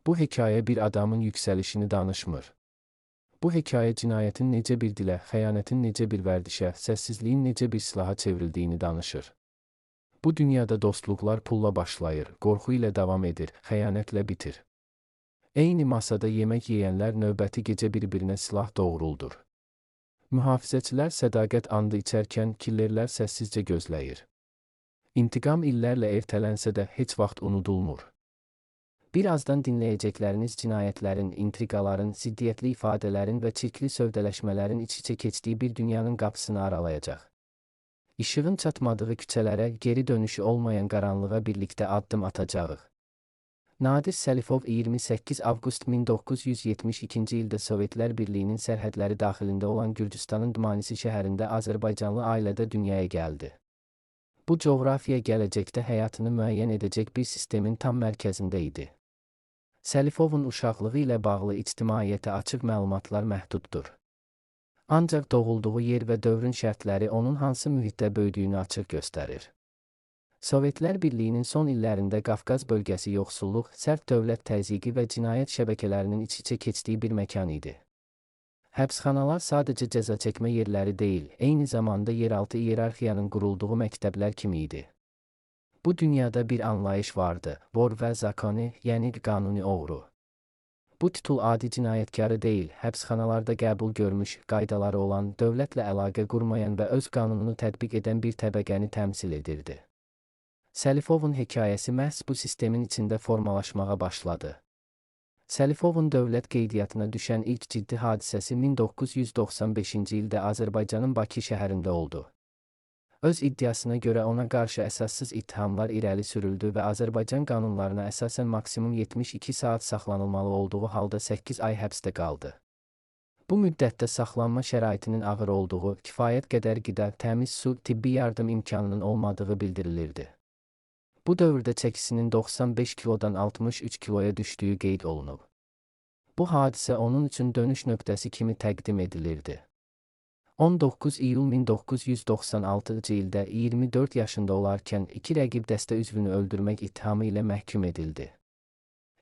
Bu hekayə bir adamın yüksəlişini danışmır. Bu hekayə cinayətin necə bir dilə, xəyanətin necə bir vərdişə, səssizliyin necə bir silaha çevrildiyini danışır. Bu dünyada dostluqlar pulla başlayır, qorxu ilə davam edir, xəyanətlə bitir. Eyni masada yemək yeyənlər növbəti gecə bir-birinə silah doğruldur. Mühafizəçilər sədaqət andı içərkən killerlər səssizcə gözləyir. İntiqam illərlə ertələnsə də heç vaxt unudulmur. Birazdan dinləyəcəkləriniz cinayətlərin, intriqaların, ziddiyyətli ifadələrin və çirkli sövdələşmələrin iç-içə keçdiyi bir dünyanın qapısını aralayacaq. İşığın çatmadığı küçələrə, geri dönüşü olmayan qaranlığa birlikdə addım atacağıq. Nadir Səlifov 28 avqust 1972-ci ildə Sovetlər Birliyinin sərhədləri daxilində olan Gürcüstanın Dmanisi şəhərində Azərbaycanlı ailədə dünyaya gəldi. Bu coğrafiya gələcəkdə həyatını müəyyən edəcək bir sistemin tam mərkəzində idi. Səlifovun uşaqlığı ilə bağlı ictimaiyyətə açıq məlumatlar məhduddur. Ancaq doğulduğu yer və dövrün şərtləri onun hansı mühitdə böyüdüyünü açıq göstərir. Sovetlər Birliyinin son illərində Qafqaz bölgəsi yoxsulluq, sərt dövlət təzyiqi və cinayət şəbəkələrinin iç-içə keçdiyi bir məkan idi. Həbsxanalar sadəcə cəza çəkmə yerləri deyil, eyni zamanda yeraltı iyerarxiyanın qurulduğu məktəblər kimi idi. Bu dünyada bir anlayış vardı, vor və zakoni, yəni qanuni oğru. Bu titul adi cinayətkarı deyil, həbsxanalarda qəbul görmüş, qaydaları olan, dövlətlə əlaqə qurmayan və öz qanununu tətbiq edən bir təbəqəni təmsil edirdi. Səlifovun hekayəsi məhz bu sistemin içində formalaşmağa başladı. Səlifovun dövlət qeydiyyatına düşən ilk ciddi hadisəsi 1995-ci ildə Azərbaycanın Bakı şəhərində oldu. Öz iddiasına görə ona qarşı əsassız ittihamlar irəli sürüldü və Azərbaycan qanunlarına əsasən maksimum 72 saat saxlanılmalı olduğu halda 8 ay həbsdə qaldı. Bu müddətdə saxlanma şəraitinin ağır olduğu, kifayət qədər qida, təmiz su, tibbi yardım imkanının olmadığı bildirilirdi. Bu dövrdə çəkisinin 95 kilodan 63 kiloya düşdüyü qeyd olunub. Bu hadisə onun üçün dönüş nöqtəsi kimi təqdim edilirdi. 19 iyul 1996-cı ildə 24 yaşında olarkən iki rəqib dəstə üzvünü öldürmək ittihamı ilə məhkum edildi.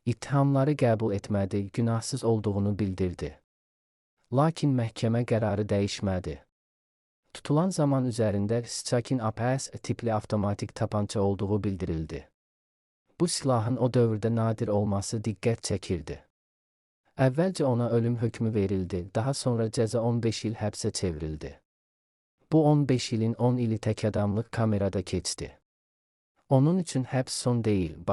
İttihamları qəbul etmədi, günahsız olduğunu bildirdi. Lakin məhkəmə qərarı dəyişmədi. Tutulan zaman üzərində Şçakin APS tipli avtomatik tapança olduğu bildirildi. Bu silahın o dövrdə nadir olması diqqət çəkirdi. Əvvəlcə ona ölüm hökmü verildi, daha sonra cəza 15 il həbsə çevrildi. Bu 15 ilin 10 ili tək adamlıq kamerada keçdi. Onun üçün həbs son deyil,